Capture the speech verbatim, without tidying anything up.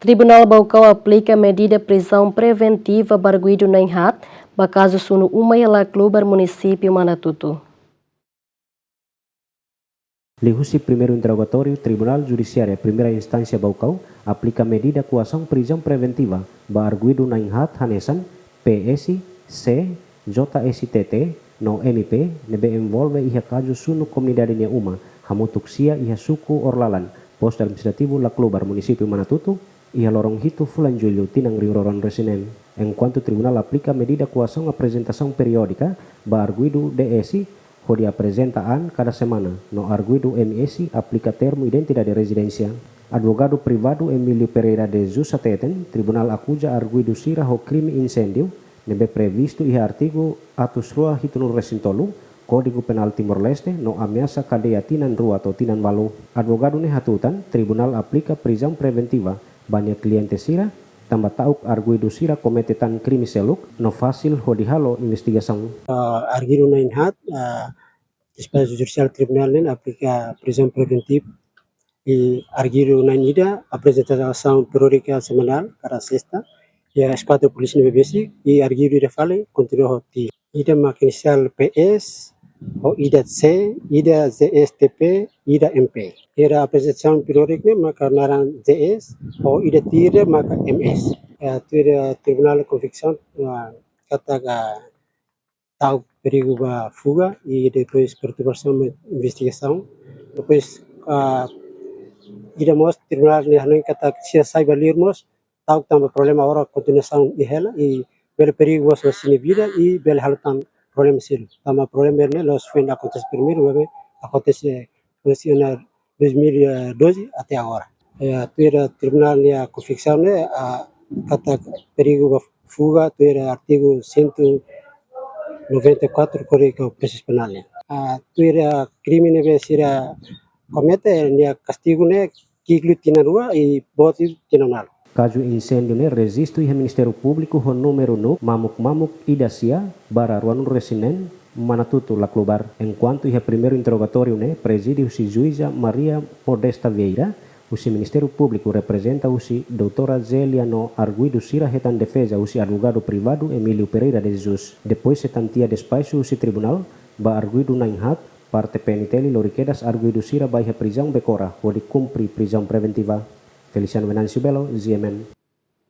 Tribunál Baucau aplika medida prizaun preventiva ba arguidu na'in-haat ba kazu sunu uma iha Laclubar, munisípiu Manatuto. Liuhusi primeiru interrogatóriu, Tribunál Judisiária Primeira Instánsia Baucau aplika medida koasaun prizaun preventiva ba arguidu na'in-haat hanesan P S, C, J S T T no M P ne'ebé envolve iha kazu sunu komunidade nia uma hamutuk sia iha suku Orlalan, Postu Administrativu Laclubar, munisípiu Manatuto, iha loron hitu fulan Jullu tinan rihun rua ruanulu-resin-neen. Enkuantu tribunál aplika medida koasaun aprezentasaun periódika ba arguidu D S, hodi aprezenta an kada semana, no arguidu M S aplika termu identidade rezidénsia. Advogadu privadu Emílio Pereira de Jesus hateten, tribunál akuza arguidu sira ho krime inséndiu, ne'ebé previstu iha artigu atus rua hitunulu-resin-tolu Kódigu Penál Timor-Leste no ameasa kadeia tinan rua to'o tinan ualu. Advogadu ne'e hatutan, tribunál aplika prizaun preventiva ba nia kliente sira, tanba ta'uk arguidu sira komete tan krime seluk no fasil hodi halo investigasaun. Ah, arguidu na'in-haat, ah, Despaxu Judisiál Tribunál ne'e aplika prizaun preventiva, i arguidu na'in-ida aprezentasaun periódika semanál kada sesta iha eskuadra polísia ne'ebé besik, i arguidu ida fali kontinua ho tiha. Ida maka inisiál P S, ho ida C, ida J S T P, ida M P. Ida aprezentasaun periódika ne'e maka naran J S, ho ida tiha maka M S. Ya, tuir tribunál konviksaun, ya, katak ta'uk perigu ba fuga i depois perturbasaun ba investigasaun. Depois, ah, ida mós tribunál ne'e hanoin katak sira sai ba liur mós ta'uk tanba problema agora kontinuasaun iha hela i bele perigu mós ba sira-nia vida i bele halo tan problema seluk. Tanba problema ne'e la'ós foin akontese primeiru, maibé akontese husi ona dois mil e doze até agora. Ya, tuir tribunál nia konviksaun ne'e, ah, katak perigu ba fuga, tuir artigu cento noventa e quatro Kódigu Prosesu Penál ne'e. Ah, tuir krime ne'ebé sira komete, nia kastigu ne'e ki'ik liu tinan rua i boot liu tinan ualu. Kazu inséndiu ne'e rejistu iha Ministériu Públiku ho númeru NUC mamuk mamuk ida sia barra ruanulu-resin-neen, Manatuto, Laclubar. Enkuantu iha primeiru interrogatóriu ne'e prezide husi Juíza Maria Modesta Vieira, husi Ministériu Públiku reprezenta husi doutora Zélia no arguidu sira hetan defeza husi advogadu privadu Emílio Pereira de Jesus. Depois hetan tiha despaxu husi tribunál ba arguidu na'in-haat, parte P N T L lori kedas arguidu sira ba iha prizaun Becora hodi kumpre prizaun preventiva. Feliciano Venâncio Belo, G M N.